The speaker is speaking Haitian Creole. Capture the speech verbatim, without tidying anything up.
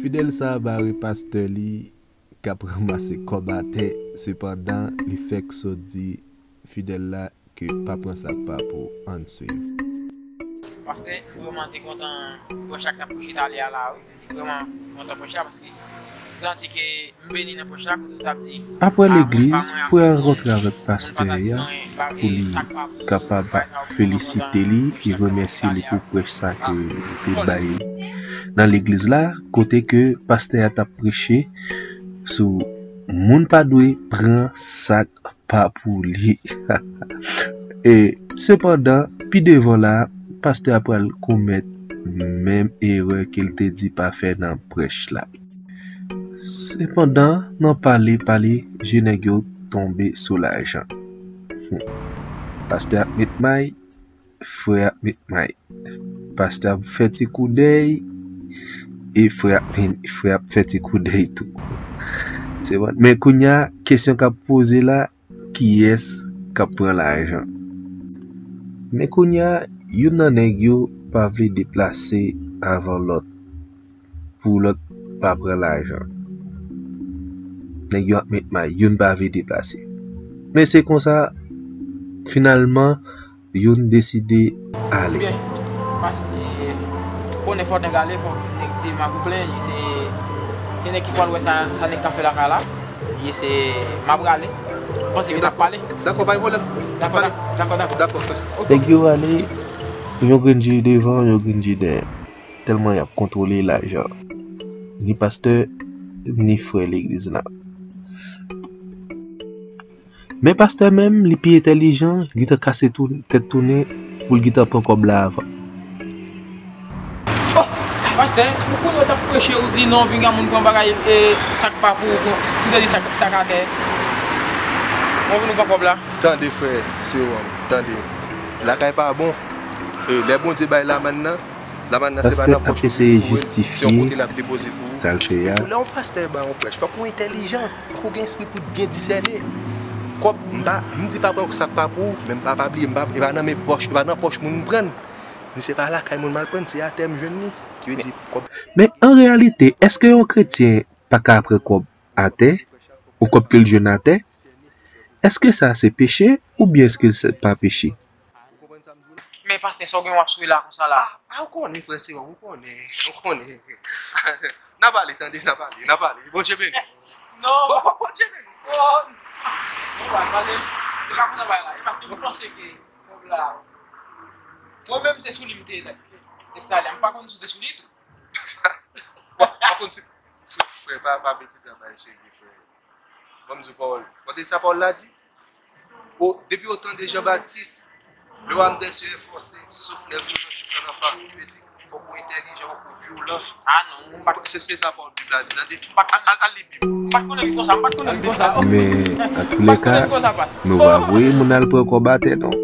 Fidèl sa a bare pastè li k ap ranmase kòb atè, sepandan, li fèk sot di fidèl la ke pa pran sa k pa pou w. Ann swiv. Pastè, m vrèman te kontan prèch la k t ap preche talè a la, wi. M te vrèman kontan prèch la paske m santi ke m beni nan prèch la kote w t ap di, apre legliz, frè a rankontre avèk pastè a pou li kapab felisite li e remèsye li pou prèch sa ke li te bay nan legliz la, kote ke pastè a t ap preche sou moun pa dwe pran sa k pa pou li. E, sepandan, pi devan la, pastè a pral komèt menm erè ke l te di pa fè nan prèch la. Sepandan, nan pale, pale, je nèg yo tonbe sou lajan. Hmm. Pastè ap met may, frè ap met may. Pastè ap fè ti koudèy, e frè ap, frè ap fè ti koudèy tou. Se bon. Men kounye a, kesyon k ap poze la, kiyès k ap pran lajan? Men kounye a, youn nan nèg yo pa vle deplase avan lòt, pou lòt pa pran lajan. Nèg yo ap met may, youn pa vle deplase. Men se konsa, finalman, youn deside ale. Byen, paske konnen fò nèg ale, fò nèg di m a pou plen, se, se nèg ki pral wè sa, sa nèg ka fè lakay la. Li se, m ap rale. M panse ke n ap pale. Dakò, pa gen pwoblèm. Dakò, dakò, dakò, dakò. Dakò, frè. Ok. Nèg yo ale, yon grenn je devan, yon grenn je dèyè. Tèlman y ap kontwole lajan. Ni pastè, ni frè legliz la. Men pastè menm, li pi entèlijan, li gentan kase tou, tèt tounen pou l gentan pran kòb la avan. Oh, pastè, ou konnen w t ap preche, ou di non, pinga moun pran bagay, e, sa k pa pou ou, pou, pou sezi sa, sa k atè. Mwen vin ou pran kòb la. Tande, frè, se ou, tande. Lakay pa bon. E, lè Bondye bay lamann nan, lamann nan se pa nan pòch ou pou foure, se yon kote l ap depoze pou ou. Epi tou, lè yon pastè ba yon prèch, fòk ou entèlijan, fòk ou gen espri pou byen disène. Kòb, m pa, m di pa pran sa k pa pou ou, men m pa, pa bliye, m pa, e pa nan men pòch, e pa nan pòch moun m pran l. Ni se pa lakay moun m al pran l, se atè m jwenn li. Ki vle di, kòb. Men an reyalite, èske yon kretyen pa ka pran kòb atè, ou kòb ke l jwenn atè? Èske sa se peche, oubyen èske se pa peche? Men pastè, sa w gen w ap swe la konsa la? Ah, ah, ou konnen, frè, se ou konnen, ou konnen. N a pale, tande, n a pale, n a pale. Bondye beni. Non. Bon, bon, Bondye beni. Oh. Bon, pale. Se pa konsa bagay la. E paske mwen panse ke kòb la, mwen menm se sou li m te ye depi talè. M pa konn si w te sou li tou. Pa konn si, frè, frè, pa, pa betize, bay serye, frè. Ban m di w pawòl. Kote sa pawòl la di? O, depi o tan de Jan Batis, le roi des cieux est forcé, souffle est violent, descend en bas. Li di, fòk ou entèlijan, fòk ou vyolan. Ah non, m pa t... Se, se sa pawòl Bib la di, tande. M pa t... Al, al, al li Bib. M pa t konnen li konsa, m pa t konnen li konsa. Men, an tou lè ka, nou pa voye moun al pran kòb atè, non.